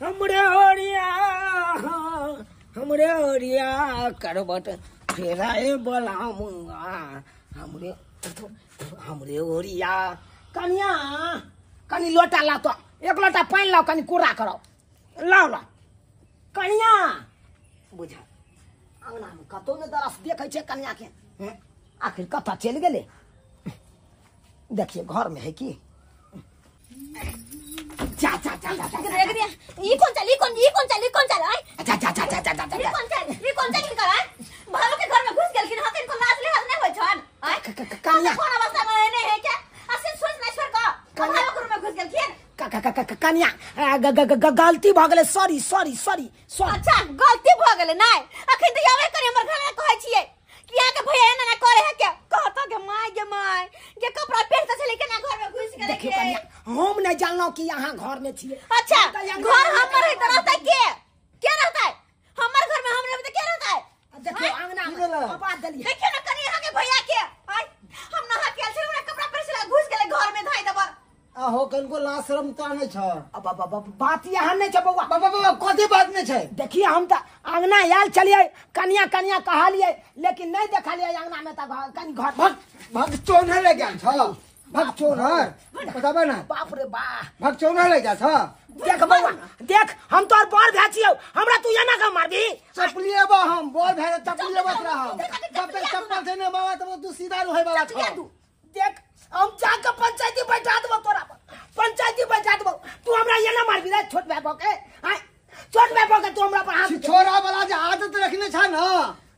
हमरे ओरिया, हमरे ओरिया करबट फेराए बलामुआ, हमरे हमरे ओरिया। कनिया कनी लोटा लाओ तो, एक लोटा पानी लाओ, कनी कूड़ा करो, लाओ लाओ कनिया। बुझा अंगना में कतौ ने दरस देखै छै कनिया के, आखिर कतऽ चलि गेलै? देखिए घर में है की। जा जा जा जा जा, ई कौन चल, ई कौन, ई कौन चल, ई कौन चल, आय जा जा जा जा जा जा, ई कौन चल, ई कौन चल कर आय भालो के घर में घुस गेलखिन हकिन को लाज लेहाज नै होय छन आय। कनिया कोन अवस्था में नै है क्या? असिन सोच नै छोड़ क भालो के घर में घुस गेलखिन। कनिया गलती भ गेलै, सॉरी सॉरी सॉरी सॉरी। अच्छा गलती भ गेलै नै, अखन त आबै करे हमर घर में कहै छियै कि यहाँ के भैया एना ना करे है क्या? कहता के my गे my के कपड़ा पहिरते छलै केना घर में घुस गेलै। देखियो कनिया, हम नै जानलौ कि यहाँ घर में छियै। अच्छा घर हमर है त रहतै के? के रहतै हमर घर में? हम रहबै त के रहतै? देखियो अंगना में आवाज देलियै। देखियो ना कनिया यहाँ के भैया के, आय हम नहा के आयल छलै, हमरा कपड़ा पहिर छलै घुस गेलै घर में धाइ दबर। आहो कनको लाज शरम त नै छ। अब अब अब बात यहाँ नै छ बौआ। बाबा बाबा कथी बात नै छै? देखिए हम त अंगना आयल छलियै, कनिया कनिया कहलियै लेकिन नै देखलियै अंगना में, त कनि घर भग भग चोनहर ले गेल छ, भग चोनहर बताबे ना। बाप रे बा, भग चोनहर ले गेल छ। देख बौआ देख, हम तोर बड़ भाई छियौ, हमरा तू एना के मारबी? चपली लेबो हम, बड़ भाई चपली लेबो तोरा हम। जब तक चप्पल से नै बाबा तब तू सीधा रहै वाला छ। देख हम जाके पंचायती बैठा देबो तोरा पर, पंचायती बैठा देबो। तू हमरा एना मारबी रे छोट भाई भके? आय छोट भाई भके तू हमरा पर हाथ। छिछोरा वाला जे आदत रखने छ न,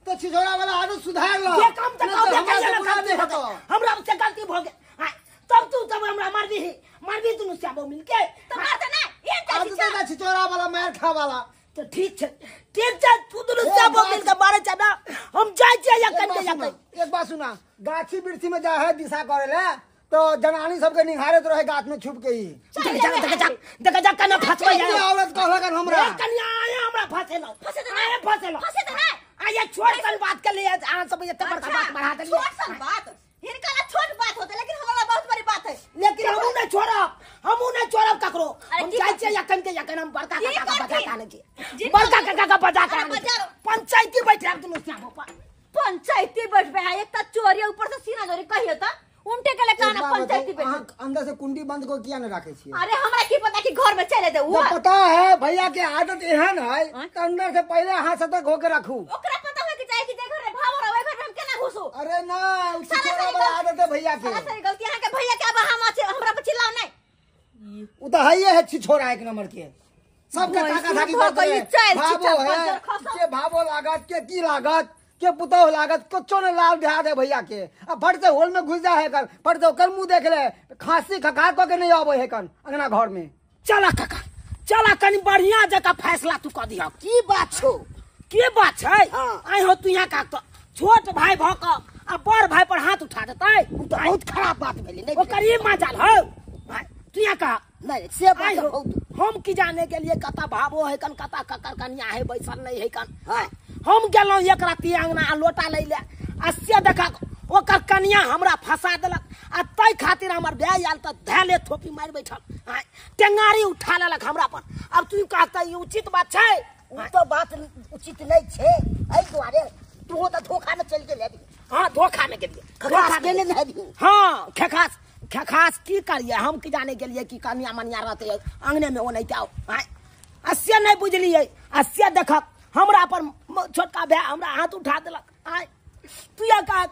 तो छिछोरा वाला आदत सुधार ल। ये काम त कहबे करिए ना, हमरा से गलती भ गेल। आय तब तू तब हमरा मारबी, मारबी दुनू स्याबो मिलके त मारते नै। एहन आदत छिछोरा वाला मार खा वाला। तो ठीक छै, ठीक छै, तू दुनू स्याबो मिलके मारे छ ना, हम जाइ छियै या कने या कने। एक बात सुना, गाछी वृक्षी में जा है दिशा करे ले तो जनानी सबके निहारत रहे गाछ में छुप के ही। देख जा देख जा देख जा कना फसबै जाय औरत कहलक हमरा। कनिया आया हमरा फसेलो, फसेलो आया फसेलो, फसेलो नै। आया छोट सन बात के लिए अहाँ सब एते बड़का बात बढ़ा देलियै। छोट सन बात हिनका ला छोट बात होते, लेकिन हमरा बहुत बड़ी बात है। लेकिन हमहु नै छोड़ब, हमहु नै छोड़ब ककरो। हम जाइ छियै यखन के यखन हम बड़का काका के बजा के आनै छियै, बड़का काका के बजा के आनै छियै, पंचायती बैठाब दुनू स्याबो पर। पंचायती बैठबे है, एक त चोरी ऊपर से सीना जोरी कहियो त उनटे के काना पंचायती बैठ। अहाँ अंदर से कुंडी बंद को किया न राखे छियै? अरे हमरा की पता कि घर में चले दे। वो पता है भैया के आदत एहन है त अंदर से पहले हाथ सतर्क होके रखू। ओकरा पता होय के चाही कि जे घर में भाव रहे घर में हम केना घुसू। अरे ना उ छिछोरा वाला आदत है भैया के। सारा गलती अहाँ के भैया के, अब हम हमरा पर चिल्लाओ नै। उ त है है छिछोरा एक नंबर के, सबके ताका थाकी करते है। भावो है के भावो लागत के की लागत के पुतोह लागत, कुछो ने लाल बिहार है भैया के। अब फट से होल में घुस जा है कर, फट से ओकर मुंह देख ले, खांसी खखार क के नहीं आवे है कन अंगना घर में। चला काका चला, कनी बढ़िया जगह फैसला तू क दिह। की बात छौ? की बात छै? आइ हो तू यहाँ का तो छोट भाई भ क आ बड़ भाई पर हाथ उठा देतै, उ त बहुत खराब बात भेलै। नै ओकर ई मजाल हौ। तू यहाँ का नहीं से बात बहुत। हम की जाने के लिए कता भावो है कन, कता ककर कनिया है बैसल नहीं है कन। हम गेलहुँ एक राति अंगना आ लोटा लै ले आ से देखा ओकर कनिया हमरा फंसा देलक आ तै खातिर हमर भाय आयल त धैले थोपी मारि बैठल, टेंगारी उठा लेलक हमरा पर। अब तू कहता ई उचित बात छै? उ तो बात उचित नहीं छै, एहि दुआरे तू त धोखा में चलि गेल हेबी। हाँ धोखा में गेलियै, धोखा गेले ने हेबी। हाँ खेखास खेखास की करिए, हम की जाने के लिए कि कनिया मनिया रहते अंगने में ओनाहिते आओ। आ से नहीं बुझलियै आ से देखक हमरा पर छोटका भाय हमरा हाथ उठा देलक। आय तू या कह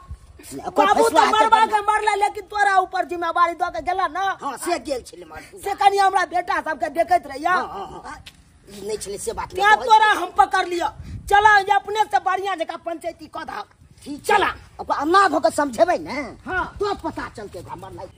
बाबू तो मरबा के मरला, लेकिन तोरा ऊपर जिम्मेवारी दऽ के गेला ना। हाँ से गेल छलै मार, से कनि हमरा बेटा सबके देखैत रहिया। ई नहीं छलै से बात। क्या तोरा हम पकड़ लियो, चला अपने से बढ़िया जगह पंचायती कऽ दहक। चला ओकरा अन्ना भऽ के समझेबै ने। हाँ तो पता चलतै हमर नहीं।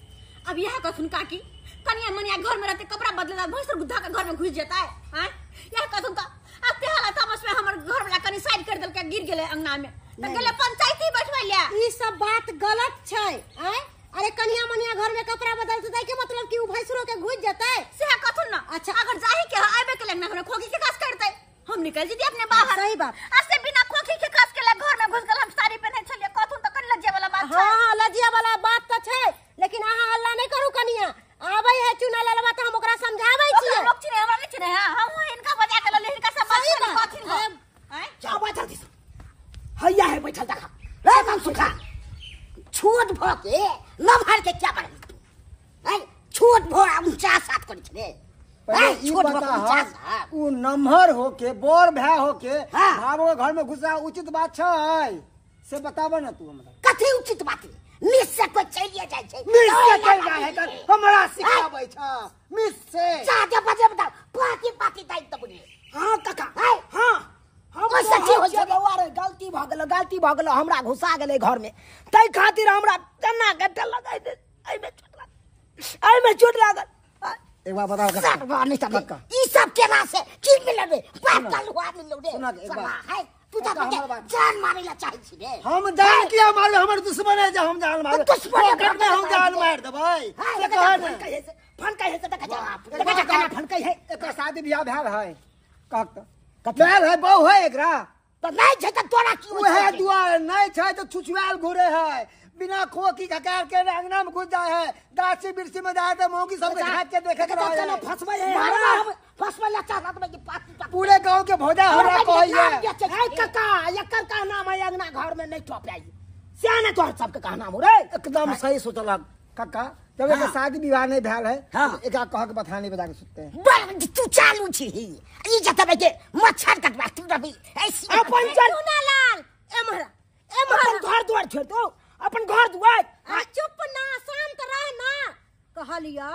अब यह कथुन काकी कनिया मनिया घर में रहते कपड़ा बदलेला भैंस गुद्धा के घर में घुस जेतै। आय यह कथुन का अब ते हालत हमस में हमर घर वाला कनी साइड कर देलकै, गिर गेलै अंगना में त गेलै पंचायती बैठबै ले। ई सब बात गलत छै। आय अरे कनिया मनिया घर में कपड़ा बदल देतै के मतलब कि उ भैंसरो के घुस जेतै? से कथुन ना। अच्छा अगर जाही के आबे के लगना हमरा खोखी के काज करतै, हम निकल जइती अपने बाहर। सही बात। आ से बिना खोखी के काज के घर में घुस गेल, हम साड़ी पहिने छलियै कथुन त कनी लज्जा वाला बात छै। हां लज्जा वाला बात त छै, लेकिन अहाँ हल्ला नहीं करू कनिया। आबै है चुना ललवा त हम ओकरा समझाबै छियै। लोक चिन्है हमरा नहीं चिन्है, हम हिनका भ के नमहर के क्या बढ़ल तू? छोट भो 49 करै छले। छोट उ नमहर होके बड़ भाई होके भावो घर में घुसा उचित बात छै से बताब ना तू हमरा। कथी उचित बात? मिस से कोई चलिए जाय छै। मिस से चल जाय है कर हमरा सिखाबै छ मिस से। जादे बजे बताओ पाती पाती दाइ त बुझे। हां काका हां हम सच्ची हो छै बौआ रे, गलती भ गेल, गलती भ गेल, हमरा घुसा गेलै घर में तै खातिर हमरा तना गट्टा लगाइ दे। एमे चोट लागल, एमे चोट लागल। एक बार बताओ काका नहीं तब ई सब केना से की मिलबे पागल हुआ मिलौ रे। है तू त जान मारे ला चाहे छी रे। हम जान किया मारबे? हमर दुश्मन है जे हम जान मारबे। दुश्मन है हम जान मार देबै से कह ने। फन कहे से देखा जा देखा जा केना फन कहे। एकर शादी बियाह भेल है कह त भेल है बहु है एकरा त नहीं छै त तोरा की होय है? दुआर नहीं छै त छुछुआल घुरे है, बिना खोकी खकार के अंगना में घुस जाए है, दासी बिरसी में जाए तो मौगी सब झांक के देखे रहे है। फसबै है हम फसबै ला चाहत में के पाती पूरे गांव के भोजा हमरा कहै है। ए काका एकर का नाम है अंगना घर में नहीं ठोप आई सियाने तोहर सबके का नाम रे। एकदम सही सोचलक काका। जब एकर शादी विवाह नहीं भेल है एकरा कह के बथानी बजा के सुतते हैं। तू चालू छी ई जतबे के मच्छर कटवा तू रवि ऐसी अपन चल लाल एमहरा एमहरा अपन घर द्वार छोड़ दो, अपन घर द्वार। चुप ना, शांत रह ना। कहलियो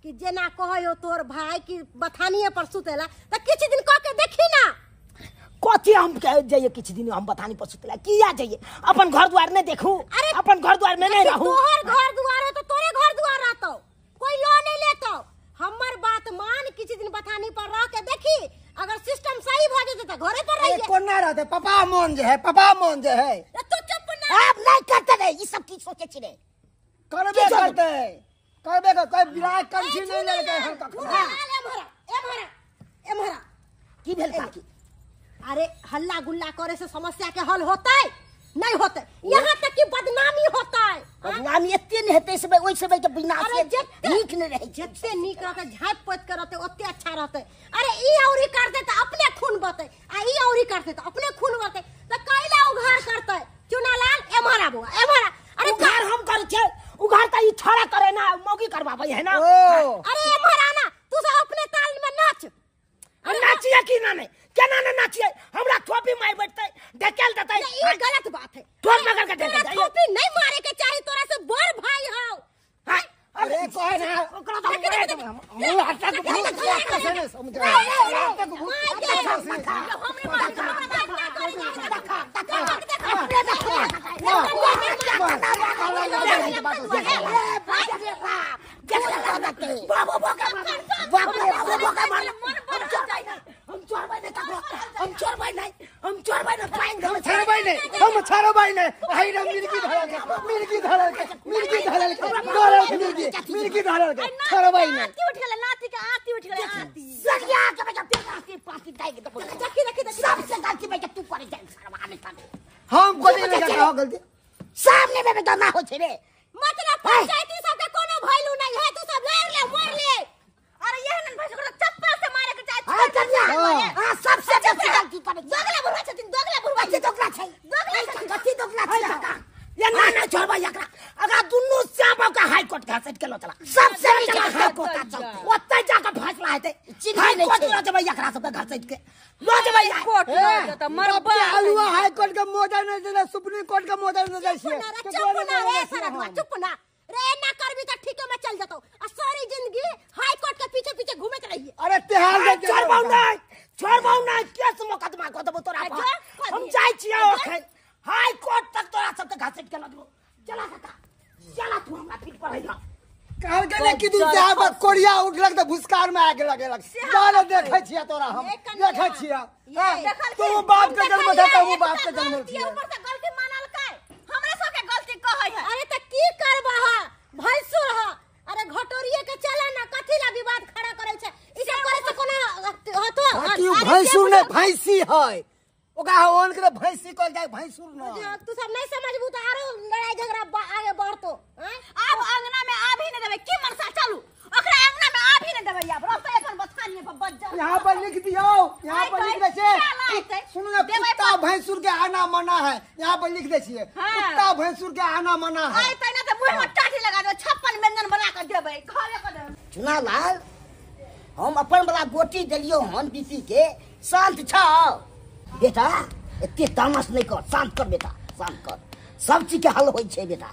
कि जेना कहयो तोर भाई कि बथानिए पर सुतेला त किछ दिन कह के देखी ना। कथी हम जाइए किछ दिन हम बथानी पर सुतेला किया जाइए? अपन घर द्वार नहीं देखू? अरे अपन घर द्वार में नहीं रहू। तोहर घर द्वार हो तो तोरे घर द्वार रहतो, कोई लो नहीं लेतो। हमर बात मान, किछ दिन बथानी पर रह के देखी, अगर सिस्टम सही भ जेते त घरे पर रहिए। कोना रहते पापा मोन जे है, पापा मोन जे है। तू चुप ना। अब नहीं करते रे ई सब की सोचे छी रे। करबे करते करबे कर कोई बिराय कंछी नहीं लड़के हम कखनो। एमहरा एमहरा एमहरा की भेल काकी? अरे हल्ला गुल्ला करे से समस्या के हल होतै नहीं होतै, यहाँ तक कि बदनामी होतै। बदनामी एते नहीं हेतै से ओइ समय के बिना अरे जते नीक नहीं रहै, जते नीक रहतै झाँप पोत के रहतै ओते अच्छा रहतै। अरे ई औरी करतै त अपने खून बहतै आ ई औरी करतै त अपने खून बहतै त कैला उघार करतै। चुनालाल एमहरा बौआ एमहरा। अरे उघार हम करै छियै, उघार त ई छोड़ा करे ना मौगी करबाबै है ना। अरे एमहरा ना, तू सब अपने ताल में नाच। अरे नाचिए की ना नहीं केना ना नाचिए? हमरा थोपी मार बैठतै ढकेल देतै। ई गलत बात है, ठोप मगर के ढकेल तोरा थोपी नहीं मारे के चाही, तोरा से बड़ भाई हौ। हां अरे कहे ना ओकरा तो मुंह हटा के भूत कैसे नहीं समझ हमरे मार हमरा बात ना करी। हम छाड़बै नहीं, हम छाड़बै नहीं। मिर्गी धरल के, मिर्गी धरल के, मिर्गी धरल के, धरल के मिर्गी, मिर्गी धरल के, छाड़बै नहीं। आती उठ गेलै नाती के, आती उठ गेलै आती। सरिया के बेटा पाती पाती दाइ के देखी देखी देखी सबसे गलती बेटा तू करे जाय सरवा नहीं था। हम कोनी नहीं कहो गलती सामने में बेटा ना हो छे रे। मतलब पंचायती सब के कोनो वैल्यू नहीं है, तू सब लड़ ले मर ले। अरे यह नन भाई ओकरा चप्पल से मारे के चाहे। हां कन्या हां सबसे बेसी गलती करे। दोगला बुढ़वा छथिन, दोगला बुढ़वा कथी दोगला छै, दोगला छथिन, कथी दोगला छै काका? ये ना ना छोड़बै एकरा, अगर दुनू श्याम के हाई कोर्ट घसीट के ल चला, सबसे नीचे हाई कोर्ट ओतै जाके फैसला हेतै। चिन्है हाई कोर्ट ल जेबै एकरा सबके घसीट के ल जेबै कोर्ट ल जेतै मरबा। हलुआ हाई कोर्ट के मोजा नहीं देले, सुप्रीम कोर्ट के मोजा नहीं दै छियै। चुप ना रे सरदवा, चुप ना रे, ना करबी त ठीक में चल जतौ आ सारी जिंदगी हाई कोर्ट के पीछे पीछे घूमत रहिए। अरे तेहार दे छोड़बौ नहीं, छोड़बौ नहीं, केस मुकदमा क देबौ तोरा पर। हम जाइ छियै ओखन हाई कोर्ट तक तोरा सबके घसीट के ल देबौ। चला काका चला, तू हमरा पीठ पर रहिया। कहल गेलै कि दिन से आब कोरिया उठलक त भुसकार में आग लगेलक। जाने देखै छियै तोरा, हम देखै छियै तू बाप के जन्म था, तू बाप के जन्म छियै। ऊपर से गलती मानलकै, हमरा सबके गलती कहै है। अरे त की करबा भैंसुर ह, अरे घटोरिए के चला ना, कथी ला विवाद खड़ा करै छै? ई सब करे से कोनो होतो? की भैंसुर नै भैंसी है, ओकरा ओन के भैंसी कहल जाय, भैंसुर न। तू सब नहीं समझबू त आरो लड़ाई झगड़ा आगे बढ़तो। आब अंगना में आब ही नहीं देबै की मनसा, चलू ओकरा अंगना में आब ही नहीं देबै। आब रहतै अपन बथानिए पर बज्जर। यहां पर लिख दियो, यहां पर लिख दे छे, सुन ना कुत्ता भैंसुर के आना मना है, यहाँ पर लिख दे छियै। कुत्ता भैंसुर के आना मना है। आइ तैना त मुंह में टाटी लगा देबै, 56 व्यंजन बना के देबै, घरे के देबै। चुनालाल हम अपन वाला गोटी देलियो हन बीपी के, शांत छ बेटा, एते तामस नहीं कर, शांत कर बेटा, शांत कर, सब चीज के हल होई छै बेटा।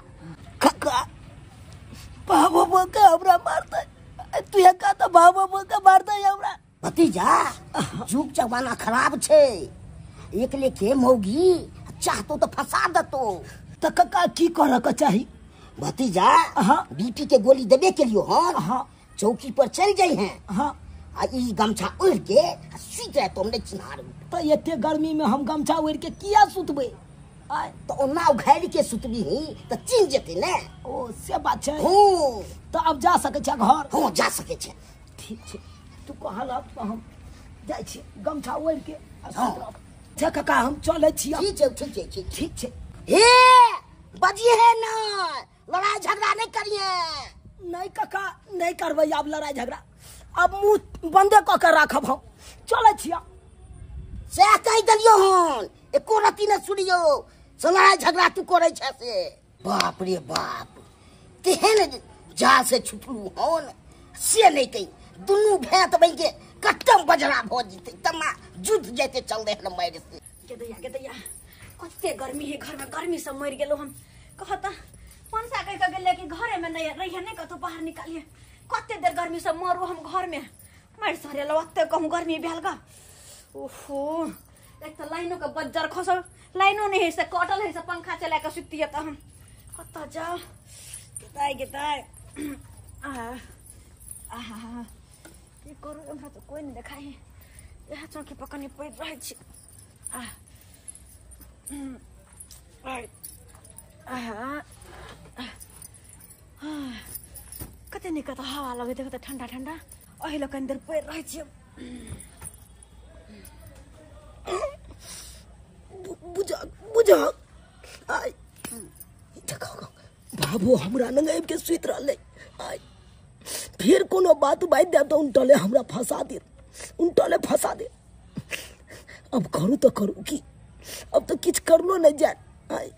काका बाबा बोका हमरा मारतै, तू एका त बाबा बोका मारतै हमरा। भतीजा जुग जमाना खराब छै, एक लेखे मौगी चाहतो तो फंसा देतो। त काका की करऽ के चाही? भतीजा बीपी के गोली देबे के लियो हन, हाँ चौकी पर चल जाइ हैं, हाँ आ ई गमछा ओढ़ के सुति रहतो, हम नहीं चिन्हार। त एते गर्मी में हम गमछा ओढ़ के किया सुतबै? आय त ओना उघारि के सुतबी ही त चिन्ह जेतै ने। ओ से बात छै। हूँ त अब जा सकै छै घर? हूँ जा सकै छै। ठीक छै, तू कहल त हम जाइ छी गमछा ओढ़ के। हाँ काका हम चलै छी। ठीक छै ठीक छै ठीक ठीक छै। हे बजिए है ना, लड़ाई झगड़ा नहीं करिए। नहीं काका नहीं करबै आब लड़ाई झगड़ा, अब मुँह बंदे कऽ के राखब हम, चलै छी। सएह कहि देलियौ हन, एको रत्ती नहि सुनियौ से लड़ाई झगड़ा तू करै छै से। बाप रे बाप, केहन जाल से छुटलू हन से नहीं कही, दुनू भैंत बनि के कट्टम बजरा भऽ जेतै, तमा जुट जेतै चल रहल मारि से। गेदैया गेदैया कते गर्मी है घर में, गर्मी से मरि गेलो हम। कहता पनसा कहि के गेलै कि घरे में नहीं रहिए, नहीं कतौ बाहर निकालिए, कते देर गर्मी से मरू हम घर में, मारि सरेल ओते कहूँ गर्मी भेल गा। ओहो एक त लाइनो के बज्जर खसल, लाइनो नहीं है से कटल है से पंखा चला के सुतिए त हम कतऽ जाउ। गेताय गेताय आ आहा की करू, हमरा त कोई नहीं देखाइ है, इएह चौकी पर कनि पड़ि रहै छी। आ आहा कते नीक त हवा लगैत कते ठंडा ठंडा, एहि लऽ कनि देर पड़ि रहै छी। बुझा बुझा आइ देखो बाबू हमरा लग आबि के सुति रहलै, आइ फिर कोनो बात बाजि देब तऽ उनटले हमरा फंसा देत, उनटले फंसा देत। अब करू तऽ करू की, अब तऽ किछु करलो नहि जाय। आइ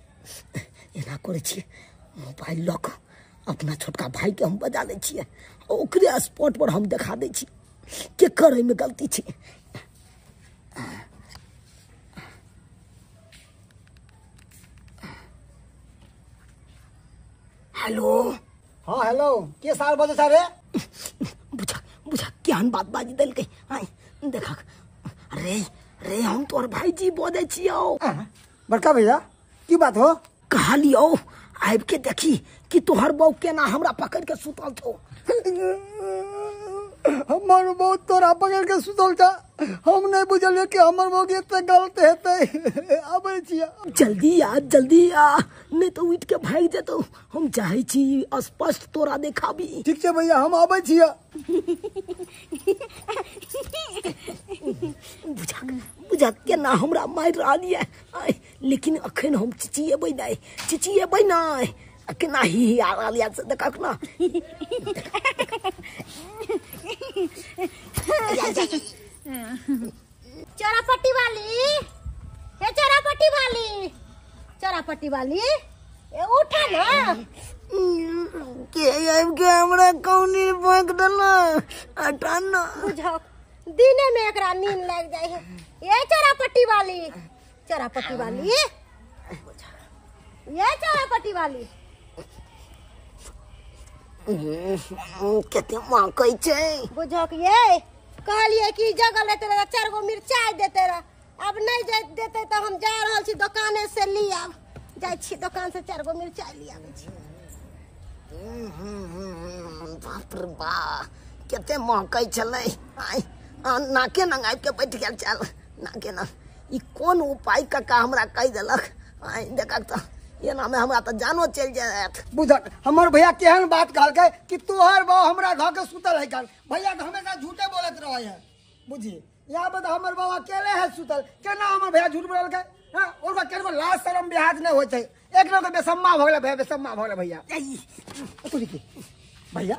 एना करै छियै, मोबाइल लऽ कऽ अपना छोटका भाईके हम बजा लै छियै, ओकरे स्पॉट पर हम देखा दै छी केकर एहिमे गलती छै। हेलो। हाँ हेलो, के साल बजे छ रे? बुझा बुझा केहन बात बाजि देलकै। आइ देखक रे रे हम तोहर भाईजी बजै छियौ। बड़का भैया की बात हो? कहलियौ आबि के देखी कि तोहर बहू केना हमरा पकड़ के सुतल छौ। हमर बहू तोरा पकड़ के सुतल छ, हम नहीं बुझलियै कि हमर बहू के एते गलत हेतै। आबै छियै, जल्दी आ जल्दी आ, नहीं तो उठ के भागि जेतौ। हम चाहै छी स्पष्ट तोरा देखाबी। ठीक छै भैया हम आबै छियै। बुझा बुझा केना हमरा मारि रहल ये, लेकिन अखन हम चिचिएबै नहि, चिचिएबै नहि, केना ही ही आ रहल ये से देखक ना। चोरापट्टी वाली, हे चोरापट्टी वाली, चोरापट्टी वाली, ए उठा ना। के आबि के हमरा कौनी भोंकि देलक, हटा ना। बुझक दिने में एकरा नींद लाग जाय है। ए चोरापट्टी वाली, चोरापट्टी वाली, ये चोरापट्टी वाली, कते मांकै छै। बुझक ये कहलिए कि जगह लेते रह, 4 गो मिरचाई देते रह, अब नहीं देते तो हम जा रहल छी दुकाने से ली आब, जाइ छी दुकान से 4 गो मिरचाई ली आबै छी। बाप रे बा कते महकै छलै। आइ नाके नंग आबि के बैठ गेल छल, नाके नंग। ई कोन उपाय काका हमरा कहि देलक। आइ देखक तऽ एना में हमरा तऽ जानो चलि जायत। बुझक हमर भैया केहन बात कहलकै कि तोहर बहू हमरा धऽ के सुतल है कल। भैया के हमेशा झूठे बोलत रहे है, बुझी यहाँ पर हमर बाबा अकेले है सुतल, केना हमर भैया झूठ बोललकै। हाँ ओकरा केनको लाज शरम बिहाज नहीं होइ छै, एक नंबर बेसम्मा भऽ गेलै भैया, बेसम्मा भऽ गेलै भैया। भैया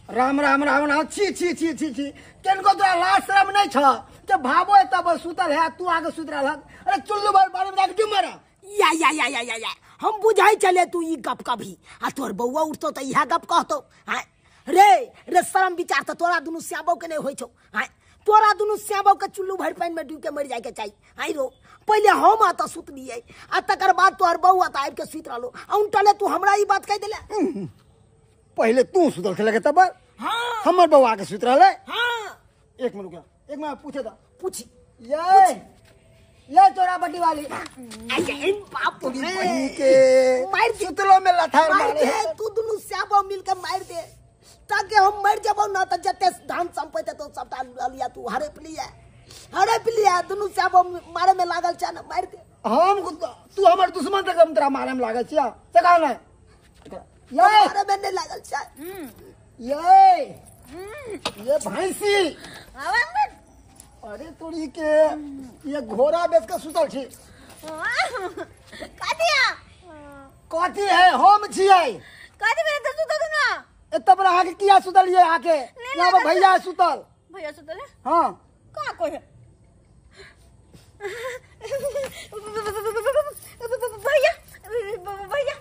राम राम राम राम, छी छी छी छी छी, केनको तोरा लाज शरम नहीं छ जे भाबो एतऽ पर सुतल है तू आगे सुति रहल। अरे चुल्लू भर बारे में जाके डूब मरा। या या या या या या हम बुझाई चले तू ई गप कभी आ तोर बउआ उठतो त इहा गप कहतो। हां रे रे शरम विचार त तोरा दुनु श्याबो के नहीं होई छौ। हां तोरा दुनु श्याबो के चुल्लू भर पानी में डूब के मर जाए के चाही। हां रो पहले हम आता सुतलिए आ तकर बाद तोहर बउआ त आबि के सुत रहलो आ उनटले तू हमरा ई बात कह देले। पहले तू सुतल छले के तब हां हमर बउआ के सुत रहले। हां एक मिनट रुक, एक मिनट पूछे दा पूछी ये ये तोरा बड्डी वाली अरे बाप रे के मार सुतलो में लथार मारे दे तू दुनु श्याबो मिल के मार दे ताकि हम मर जबो ना त जते धान संपत्ति तो सबटा लिया तू हड़प लिया हड़प लिया दुनु श्याबो मारे में लागल छ ना मार दे। हम तू हमर दुश्मन तक हम तोरा मारे में लागल छिया से कह ना ये मारे में नहीं लागल छ। ये भैंसी अरे तोरी के ये घोड़ा बेच के सुतल छी। कथिया कथी है हम छियै कथी में तो सुतल ना एत पर अहाँ के किया सुतलिए आके यहाँ पर भैया सुतल। भैया सुतल है? हाँ का कोई है भैया भैया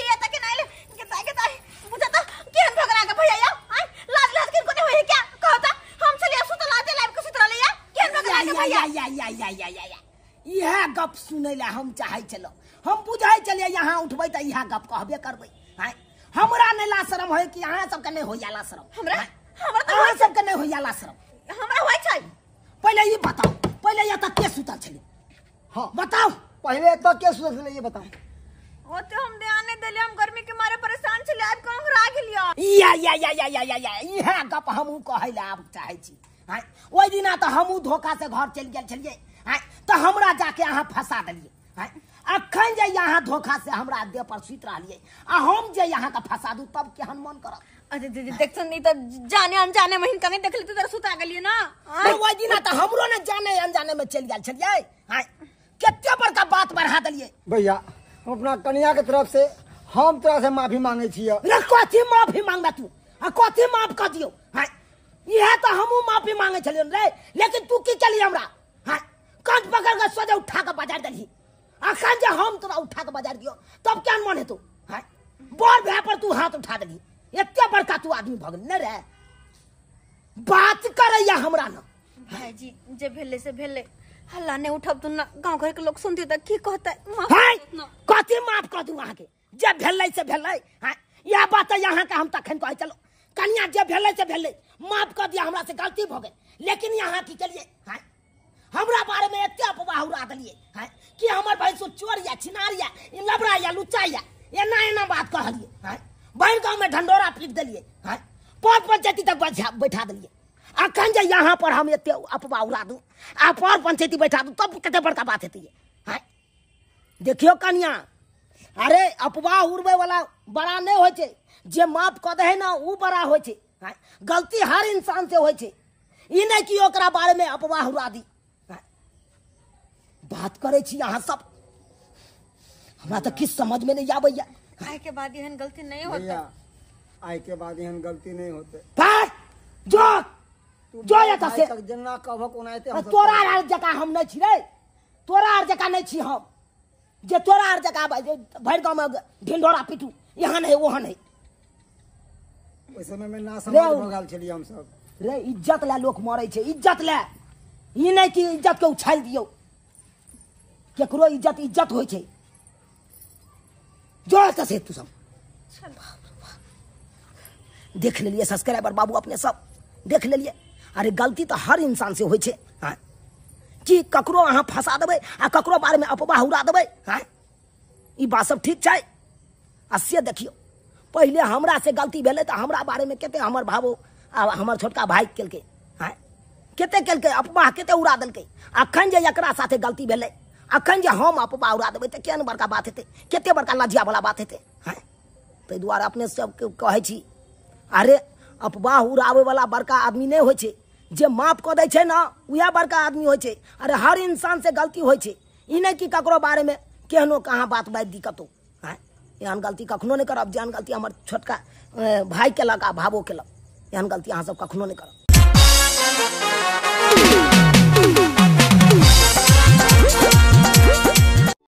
ये तक नहीं ले के ताई बुझा तो केहन भगरा के भैया या लाज लाज के कोने होय क्या कहता हम चलिया सुतल आते लाइव के सुतल या केहन भगरा के भैया या या या या या या इहा गप सुनै ला हम चाहै छलो। हम बुझै छलियै यहाँ उठबै त इहा गप कहबे करबै। हां हमरा नै ला शरम होय कि अहाँ सबके नै होइया ला शरम? हमरा हमरा त अहाँ सबके नै होइया ला शरम। हमरा होय छै। पहिले ई बताओ पहिले एतऽ के सुतल छलै? हां बताओ पहिले एतऽ के सुतल छलै ये बताओ। ओते हम ध्यान नै देलियै, हम गर्मी के मारे परेशान छलियै, आब कहाँ घुरा गेलियै। या या या या या या या इहा गप हमहूँ कहै ला आब चाहै छी। हां ओहि दिना तऽ हमहूँ धोखा से घर चलि गेल छलियै। हां तऽ हमरा जाके अहाँ फंसा देलियै। हां अखन जे यहाँ धोखा से हमरा देह पर सुति रहलियै आ हम जे यहाँ के फंसा दू तब केहन मन करत? अरे दीदी देखसन नहीं त जाने अनजाने में हिनका नहीं देखली त सुता गेलियै ना। तो ओहि दिना तऽ हमरो ने जाने अनजाने में चलि गेल छलियै। हां कते बड़का बात बढ़ा देलियै। भैया हम अपना कन्या के तरफ से हम तोरा से माफी मांगे छियै। रे कथी माफी मांगबा तू आ कथी माफ कर दियौ? हां इहे तऽ हमहूँ माफी मांगे छलियै रे, लेकिन तू की केली हमरा? हां कान पकड़ के सोझे उठा के बाजार देलही। अखन जे हम तोरा उठा के बाजार दियौ तब केहन मन हेतौ? हां बड़ भाय पर तू हाथ उठा देलही, एते बड़का तू आदमी भऽ गेल ने रे। बात करैया हमरा न भाईजी जे भेलै से भेलै, हल्ला नहीं उठब तू ना, गांव घर के लोग सुनते त की कहतै? हाय कथी माफ कर दू अहाँके, जे भेलै से भेलै। हां इएह बात यहाँ के हम तखन कहै चलो कनिया जे भेलै से भेलै, माफ कर दिया, हमरा से गलती भऽ गेल। लेकिन यहाँ की केलियै? हां हमरा बारे में एते अफवाह उड़ा देलियै हां कि हमर भैंसुर चोर या छिनार या लबड़ा या लुच्चा या एना एना बात कहलियै। हां भरि गाँव में ढंडोरा पीट देलियै। हां पाँच पंचायती तक बैठा देलियै। अखन जे यहाँ पर हम एते अफवाह उड़ा दू आ पर पंचायती बैठा दू तब कते बड़का बात हेतै? हां देखियौ कनिया, अरे अफवाह उड़बै वाला बड़ा नहीं होइ छै, जे माफ कऽ दै है ना उ बड़ा होइ छै। हां गलती हर इंसान से होइ छै, ई नहि कि ओकरा बारे में अफवाह उड़ा दी। बात करै छी अहाँ सब, हमरा तऽ किछु समझ में नहीं आबैया। आइ के बाद एहन गलती नहीं होतै। आइ के बाद एहन गलती नहीं होतै। पर जो जो एतऽ से जेना कहबक ओनाहिते हम। तोरा आर जकाँ हम नहि छी रे, तोरा आर जकाँ नहि छी हम, जे तोरा आर जकाँ भरि गाँव में ढिंढोरा पीटू, यहाँ नहीं वहाँ नहीं। ओहि समय में ना समझ भऽ गेल छलियै हम सब रे। इज्जत लए लोक मरै छै, इज्जत लए, ई नहि कि इज्जत के उछालि दियौ। केकरो इज्जत इज्जत होइ छै। जो एतऽ से तू सब देख लेलियै सब्सक्राइबर बाबू अपने सब देख लेलियै। अरे गलती तऽ हर इंसान से होइ छै। हाँ कि ककरो अहाँ फंसा देबै आ ककरो बारे में अफवाह उड़ा देबै? हाँ ई बात सब ठीक छै? आ से देखियौ पहिले हमरा से गलती भेलै तऽ हमरा बारे में कते हमर भावो आ हमर छोटका भाई केलकै। हाँ कते केलकै अफवाह, कते उड़ा देलकै। अखन जे एकरा साथे गलती भेलै, अखन जे हम अफवाह उड़ा देबै तऽ केहन बड़का बात हेतै, कते बड़का लज्जा वाला बात हेतै। हाँ ताहि दुआरे अपने सबके कहै छी, अरे अफवाह उड़ाबै वाला बड़का आदमी नहि होइ छै, जे माफ कऽ दै छै ने उएह बड़का आदमी होइ छै। अरे हर इंसान से गलती होइ छै, ई नहि कि ककरो बारे में केहनो कहाँ बात बाजि दी कतहु। हाँ एहन गलती कखनो नहि करब जेहन गलती हमर छोटका भाई केलक आ भावो केलक, एहन गलती अहाँ सब कखनो नहि करब।